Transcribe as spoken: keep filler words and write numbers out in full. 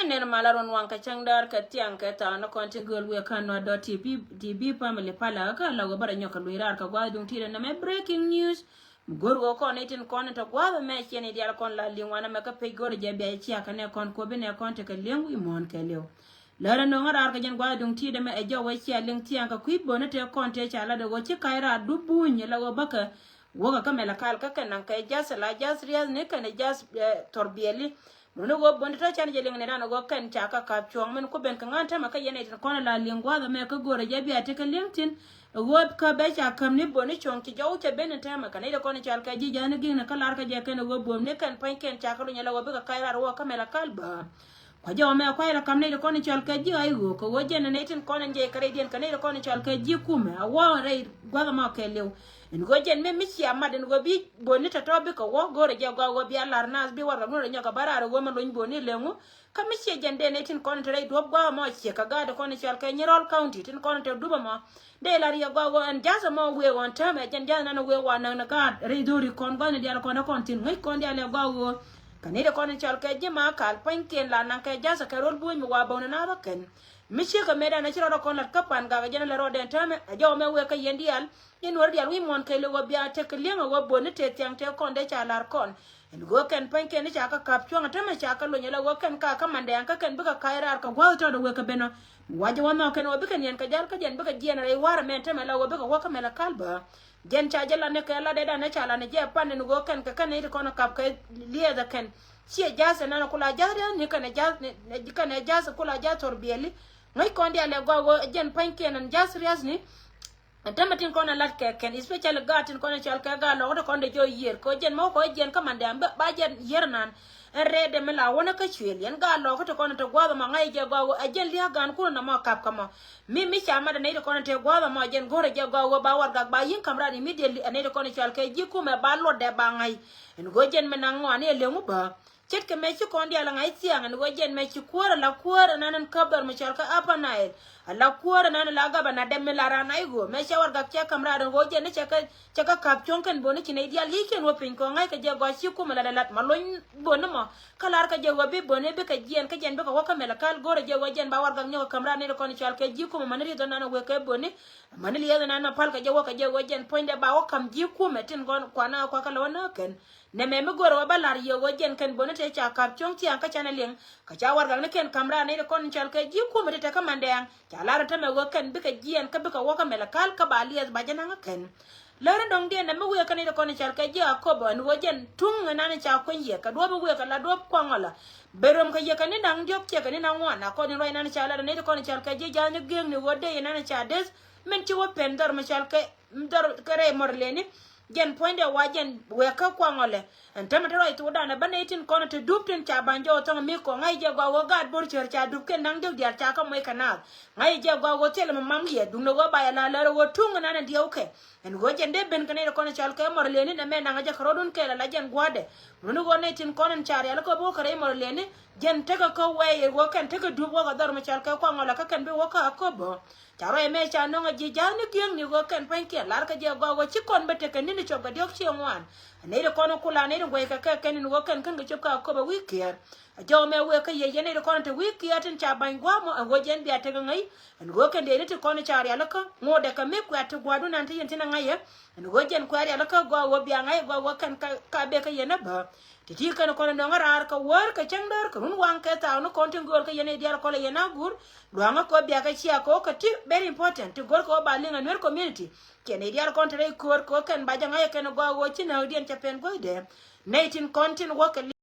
Nɛn malä run waŋ kɛ cäŋ däär kɛ thiaŋ kɛ thaw ni kɔn tin gööl wiɛ kä Nuer dot T V, T V family pala kä la wä bä rɛ nyɔk kɛ luny raar kɛ gua̱th duŋ ti̱i̱t ɛn nɛmɛ breaking news. Mi go̱r ɣöö kɔn itin kɔn in te gua̱a̱th ɛmɛ ciɛ ni diaal kɔn la liŋ wanɛ mɛ kä pec go̱r jɛ bia ciakä nɛ kɔn kuɔpi nɛ kɔn tekɛ liŋ wi̱i̱ muɔ̱ɔ̱n kɛɛliw. Lärä no̱ŋä raar kɛ jɛn gua̱a̱th duŋ ti̱i̱t ɛmɛ ɛ jɔw wä cia liŋ thia̱a̱ŋ kɛ kui̱ böni tëë kɔn tëë ca lat ɛ ɣöö ci kac raar dup buny ɛ la ɣöö bäkɛ wäkɛ kä mɛlɛ kal kä kɛn naŋ kɛ ja̱th ɛ la ja̱th ria̱thni kɛn ɛ ja̱th, eh, thɔr biɛli. Muni ɣöö böni tɔ̱ can jɛ liŋ ni dan ɣöö kɛn ca kä ka̱p cuɔ̱ɔ̱ŋ min ku ben kɛ ŋa̱n täämɛ kä yɛn ɛ tin kɔn ɛ la liŋ gua̱a̱th ɛmɛ kä go̱r ɛ jɛ bia tekɛ liŋ thi̱n. Ɣöö kä bɛ ca käm ni böni cuɔ̱ŋ ci jɔw cɛ ben in täämɛ kɛ nɛy ti kɔn in cɔal kɛ ji̱ ja̱a̱ni gi̱i̱kni kä lar kä jɛ kɛn ɣöö buɔ̱m ni kɛn pa̱nykiɛn ca kä luny ala ɣöö bikɛ kac raar wä kä mɛl a kal bä. Kua jɔw mɛ kuay la kam nɛy ti kɔn in cɔal kɛ ji̱ ay ɣöö kɛ ɣöö jɛn nɛy tin kɔn in jɛ kɛ rɛydiɛn kɛ nɛy ti kɔn in cɔal kɛ ji̱ kumɛ a wä rɛy gua̱th ɛmɔ kɛɛliw. In ɣöö jɛn mi mi cia mat in ɣöö bi böni tɔ̱tɔ̱ bikɛ wä go̱o̱rɛ jɛ gɔaa ɣöö bia lar naath bi warɛgak nu rɛ nyɔk kɛ bä raar ɣöö mɛ lony böni leŋu. Kä mi ciɛ jɛn dee nɛy tin kɔn te rɛy duɔ̱p gua̱a̱th ɛmɔ ciɛ kɛ gaat kɔn cɔal kɛ Nyirol County tin kɔn te dup ɛmɔ. Dee la riɛk gua̱a̱th ɣöö ɛn ja̱th ɛmɔ wëë ɣɔn täämɛ jɛn ja̱th nan wëë wa näk ni gaat rɛy dho̱ri kɔn gua̱a̱th ni diaal kɔn ɛ kɔn thi̱n ŋäc kɔn diaal ɛ gua̱a̱th ɣöö. Kɛ nɛy ti kɔn cɔal kɛ ji̱ ma kal pa̱nykiɛn la naŋ kɛ ja̱th kɛ rol buɔ̱ny mi wa bäw ni naath ɛ kɛn. Mi ciek kɛ mëëdan ɛ ci rɔɔdɛ kɔn la̱t kä pan gak ɛ jɛn lɛ rɔɔdɛ täämɛ ɛ jɔw mɛ wëë kä yɛn diaal. Yɛn Nuäär diaal wi̱i̱ muɔ̱ɔ̱n kɛɛliw ɣöö bia tekɛ li̱eŋ ɛ ɣöö böni tëë thiaŋ tëë kɔn dee ca la̱r kɔn. Ɛn ɣöö kɛn pa̱nykiɛn ni ca kä ka̱p cuɔ̱ŋ ɛ täämɛ ca kä lony ɛ la ɣöö kɛn ka kä mandɛɛŋ kä kɛn bikɛ ka̱c raar kɛ gua̱a̱th tɔ̱ dee wëë kɛ ben ɔ. Wac ɛ wä nhɔk kɛn ɣöö bikɛ niɛn kɛ ja̱l kä jɛn bikɛ jiɛɛn rɛy wa̱r ɛmɛn täämɛ la ɣöö bikɛ wä kä mɛl ɛ kal bä. Jɛn ca jɛ lat ni kɛ lat dee dan ɛ ca lat ni jɛ pan ɛn ɣöö kɛn kɛ kɛn nɛy ti kɔn ɛ ka̱p kɛ liɛɛth ɛ kɛn. Ciɛ ja̱th ɛnan ɛ kula ja̱th ria̱thni kɛn ɛ ja̱th ni kɛn ɛ ja̱th kula ja̱th thɔr biɛli. Ŋäc kɔn diaal ɛ gɔaa ɣöö jɛn pa̱nykiɛn ɛn ja̱th ria̱thni. Ɛn täämɛ tin kɔn ɛ lat kɛ kɛn, especially gaat tin kɔn ɛ cɔal kɛ gaat lɔɔk ti kɔn dee jɔɔ yiër kɛ ɣöö jɛn mɛ wä kɛ ɣöö jiɛɛn kä mandɛɛŋ bä ba jɛn yiër nan. Ɛn rɛɛdɛ mi la wänä kä cuëël yɛn gaat lɔɔk ti kɔn ɛ te gua̱a̱th ɛmɔ ŋa̱c jɛ gɔaa ɣöö ɛ jɛn lia̱a̱ gaan kun ɛn ɛmɔ ka̱p kä mɔ. Mi mi ca mat ɛ nɛy ti kɔn ɛ te gua̱a̱th ɛmɔ jɛn go̱rɛ jɛ gɔaa ɣöö ba warɛgak ba yi̱n ka̱m ran immediately ɛ nɛy ti kɔn ɛ cɔal kɛ ji̱ kumɛ ba luɔtdɛ ba ŋa̱c. Ɛn ɣöö jɛn mi naŋ ŋɔaani ɛ leŋ wä bä. Ce̱tkɛ mëë ci kɔn diaal ɛ ŋa̱c thia̱a̱ŋ ɛn ɣöö jɛn mëë ci kuäär ala kuäär ɛnan ɛn käp dhɔr mi cɔal kä Upper Nile. Ala kuäär ɛnan ala gabana dɛm mi la raan a i̱ ɣöö mëë cɛ warɛgak cɛ ka̱m raar ɛn ɣöö jɛn ni cɛ kä cɛ kä ka̱p cuɔ̱ŋ kɛn böni ci nɛy diaal yiëëc kɛn wä piny kɛ ɣöö ŋa̱ckɛ jɛ gɔaa ci kumɛ la dɛ lat ma lony böni mɔ. Kä lar kä jɛ ɣöö bi böni bikɛ jiɛɛn kä jɛn bikɛ wä kä mɛl ɛ kal go̱rɛ jɛ ɣöö jɛn ba warɛgak nyɔk ɛ ka̱m raar nɛy ti kɔn cɔal kɛ ji̱ kumɛ mäni rieth ɣän nan ɛ wëë kɛ böni. Mäni liɛth ɛnan ɛ päl kɛ jɛ wä kɛ jɛ ɣöö jɛn puɔ̱nydɛ ba wä ka̱m ji̱ kumɛ tin gɔn kuanä kuakä lɛ wä nääk kɛn. Nɛmɛ mi go̱o̱rä wä bä la̱r yɛ ɣöö jɛn kɛn böni tëë ca ka̱p cuɔ̱ŋ thia̱a̱ŋ kä canɛ liŋ. Kä ca warɛgak ni kɛn ka̱m raar nɛy ti kɔn cɔal kɛ ji̱ kumɛ ti te kä mandɛɛŋ. Ca la̱r ɛn täämɛ ɣöö kɛn bikɛ jiɛɛn kä bikɛ wä kä mɛl ɛ kal kä ba liɛth ba jɛ naŋ ɛ kɛn. Lär in dɔ̱ŋdiɛn nɛmɛ wëë kä nɛy ti kɔn cɔal kɛ ji̱ Akobo ɛn ɣöö jɛn tuŋ ɛnan ca kueny yɛ kɛ duɔ̱ɔ̱p in wëë kɛ la duɔ̱ɔ̱p kuaŋ ɔlä. Bɛ röm kɛ yɛ kɛ ni naŋ diɔ̱k ciɛ kɛ ni naŋ ŋuan akɔn in ruac ɛnan ca la̱r ɛn nɛy ti kɔn cɔal kɛ ji̱ ja̱a̱ny ni gi̱eŋni ɣöö dee ɛnan ca deth. Min ci wä pen dhɔr mi cɔal kɛ dhɔr kɛ rɛy mɔr leni. Jɛn puɔ̱nydɛ wa jɛn wɛɛk kä kuaŋ ɔlɛ. Ɛn täämɛ te ruac thokdan ɛ bä nɛy tin kɔn te dup tin ca ba̱ny jɔw thɔŋ mi kɔ ŋa̱c jɛ gɔaa ɣöö gaat bo̱r cär ca dup kɛn da̱ŋ diɔ̱k diaal ca kä moc kɛ naath. Ŋa̱c jɛ gɔaa ɣöö thilɛ mi mam yɛ duŋdɛ ɣöö ba yɛ la lär ɣöö tuŋ ɛnan ɛ diɛw kɛ. Ɛn ɣöö jɛn dee ben kɛ nɛy ti kɔn cɔal kɛ mɔr leni nɛ mɛ naŋ jɛ kɛ rɔɔdun kɛɛl ala jɛn gua̱a̱dɛ. Runi ɣöö nɛy tin kɔn ɛn ca rial kä bo̱o̱k kɛ rɛy mɔr leni. Jɛn tekɛ kä wɛy ɣöö kɛn tekɛ dup wäkɛ dhɔr mi cɔal kɛ kuaŋ ɔlɛ kä kɛn bi wäkɛ Akobo. Ca ruac mɛ ca nöŋ a ji̱ ja̱a̱ni gi̱eŋni ɣöö kɛn pua̱nykiɛn lar kä jɛ gɔaa ɣöö ci kɔn bä tekɛ ni̱n cuɔp kɛ diɔ̱k ciɛ ŋuan. Nɛy ti kɔn kula nɛy ti guɛckɛ kɛ kɛn in ɣöö kɛn kän kɛ cop kä Akobo wi̱i̱ kiɛɛr. A jɔw mɛ wëë kä yɛ yɛn nɛy ti kɔn te wi̱i̱ kiɛɛr tin ca ba̱ny gua̱a̱mɔ ɛn ɣöö jɛn bia tekɛ ŋäc. Ɛn ɣöö kɛn dee ni ti kɔn ca rialikä ŋo̱o̱dɛ kɛ mi kuɛ̈t ti gua̱a̱du nan ti yɛn tin a ŋäc yɛ. Ɛn ɣöö jɛn kuɛ̈t rialikä gɔaa ɣöö bia ŋäc gɔaa ɣöö kɛn ka, ka bek kä yɛn ɛ bä. Ti̱ti̱ kɛn kɔn nɔŋ raar kɛ wäär kɛ cäŋ däär kɛ run waŋ kɛ thaw ni kɔn tin göör kɛ yɛn i̱ diaal kɔlɛ yɛn a guur. Luaŋä kɛ wä biakɛ cia kɛ wä kɛ ti very important ti go̱r kɛ wä ba liŋ a Nuer community. Cɛ nɛy diaal kɔn te rɛy köör kɛ wä kɛn ba jɛ ŋa̱c ɛ kɛn ɛ gɔaa ɣöö ci nääkdiɛn cɛ pɛn guäcdɛ. Nɛy tin kɔn tin wä kɛ